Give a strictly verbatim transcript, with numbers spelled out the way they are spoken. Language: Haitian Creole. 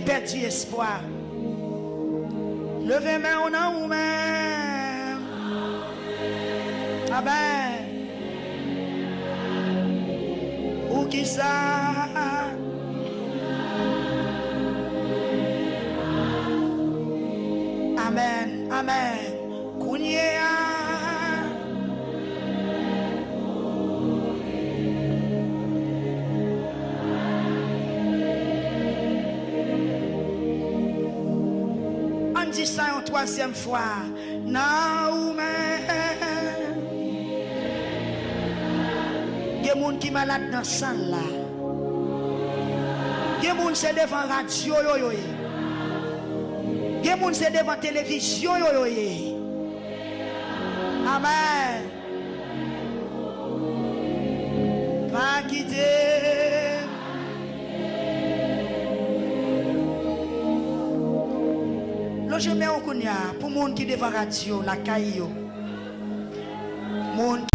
pèdi espwa. Leve men w nan ou menm. Amèn. Poukisa? Amèn. Amèn. Kounye a. Ann di sa yon twazyèm fwa. Nan ou menm. Gen moun ki malad nan sal la. Gen moun se devan radyo yo yo ye. Gen moun se devan televizyon yo yo ye. Amèn. Pa kite m. Lonje men w kounye a pou moun ki devan radyo lakay yo. Moun